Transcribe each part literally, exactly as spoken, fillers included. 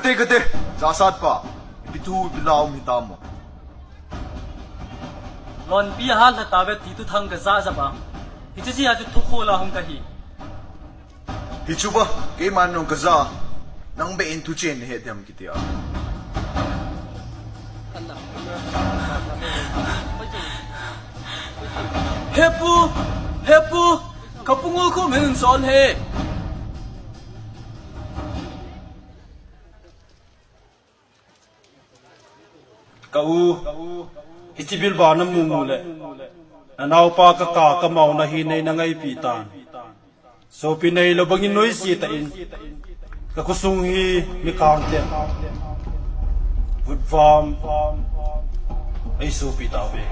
Kate, kate, jachatpa, ipi thu ipi la um hitam mo? Lonpi ahal lha tave ti thuthang kaja jep a. Hiche jeh a chu thu khol a hung kahi. Hichu ba, keiman jong kaja, nang beh in thuchen nahe diam kiti a. He pu, he pu, ka pu Ngulkhum hin sol e. Ka u, hiche bilba namu mu le, nanaopa kaka kamauna hi neina ngaipi tan. Sopi neilou bangin noise tah in, ka khosung hi mi kangte vutvam eisopi tauve.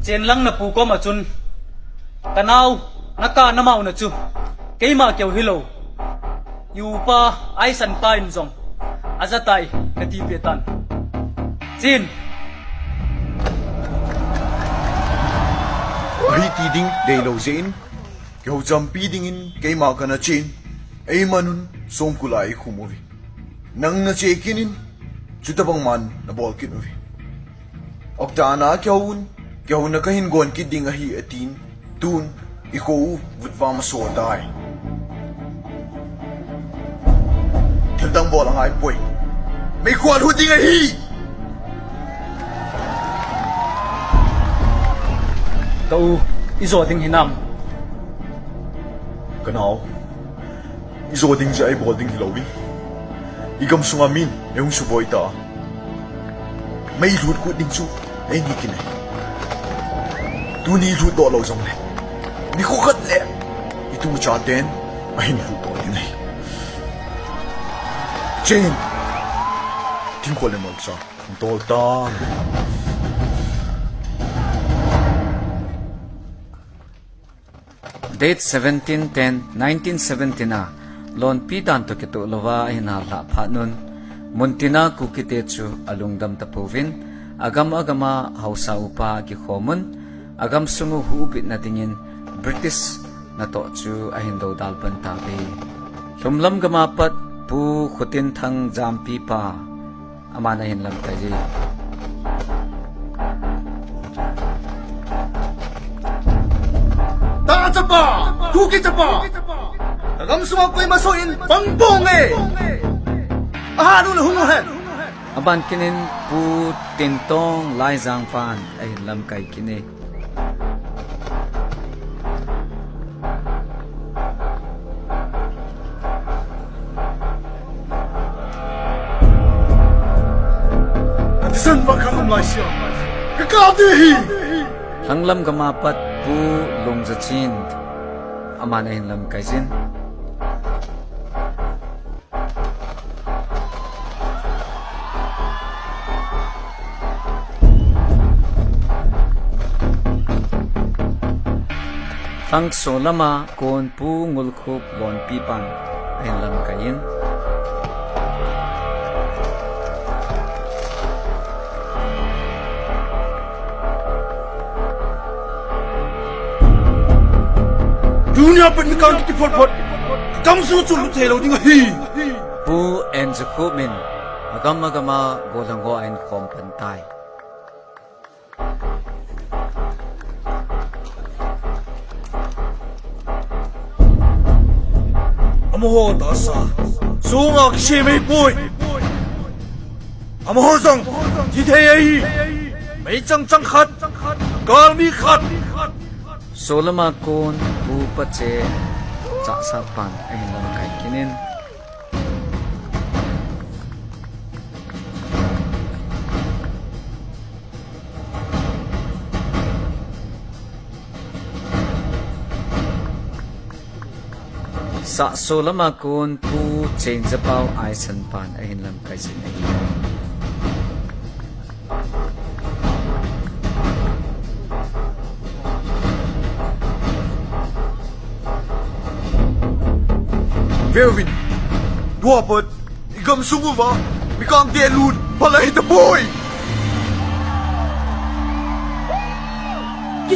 Chen lang napu koma chun, kanao, naka namauna chu keima keu hilou, i upa Aisan pa in jong ajatai kati peh tan. Chen. Ahi ti ding deilou jeh in, kihou champi dingin keima kana chen, eimanun songkul a eikhum uve. Nang nache kit in, chutobang man nabol kit uve. Okdana kihoun, kihouna kahin gon kit ding ahi atin, tun, ikho u vutvam aso tai. Thildang bol angaipoi. Meikhu alhu ding ahi! Ka u, ijo ding hinam? Kanao, ijo ding jeh a ibol ding hilou in, igamsunga min eihung suboi ta. Mei lhut kut ding chu eini kit ahi. Tuni lhut doh lou jongle, nikho khat le itu chaten ahin lhut doh ding ahi. Chen, thingkol le molcha hung tol tan. Date seventeen ten nineteen seventeen a Lonpi dan toh kitoh louva ahin hallhah phat un, muntina Kukite chu alungdam tapouvin, agam agam a haosa upa akikhom un, agamsung u huhbitna dingin British natoh chu ahin dodal pan tauve. Lhumlam gam a pat Pu Khotinthang Jampipa, aman ahin lamkai e. Ta chapa, Kuki chapa, kagamsunga koima soh in pang ponge. Ahat un hung hen. Aban kit in Pu Tintong Laijangpan ahin lamkai kit e. Atisan bang khat um laisea kakap ding ahi. Lhanglam gam a pat Pu Lungzachin, aman ahin lamkai jin. Lhangso lama kon Pu Ngulkhup Lonpipan ahin lamkai in. Tunia pat mi kang kiti phot phot, kagamsung chu lut thei lou ding ahi. Pu Enjakhup in agam agam a gollhang ho ahin khom pan tai. Amaho tahsa sunga kisem ahipoi. Amaho jong thi thei ahi. Meichang chang khat, galmi khat. Solama kon Pu Pache Chahsatpan ahin lamkai kit in. Sahso lama kon Pu Chengzapau Aisanpan ahin lamkai jin ahi. Veuvin, tua pat igamsung uva mi kangte lut phalai tapoi.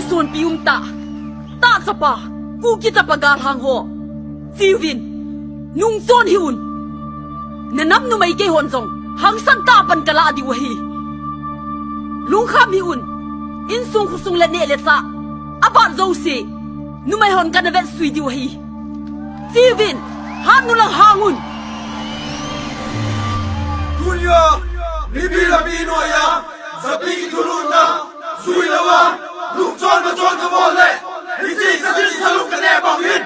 Sonpi umtah, tah chapa, Kuki chapa galhang ho. Cheuvin, nungchon hih un. Nanam numei keihon jong hangsan tah a pan kalah diu ahi. Lungkham hih un. Insung khosung le neh le chah, abat jouse, numei hon kana vetsui diu ahi. Cheuvin, hatnu lang hang un. Tunia, mipi le mi noiya, japi kithulhuhna, jui louva, lungchon machon kabol le, hiche kajil chalung kaneh bang hin.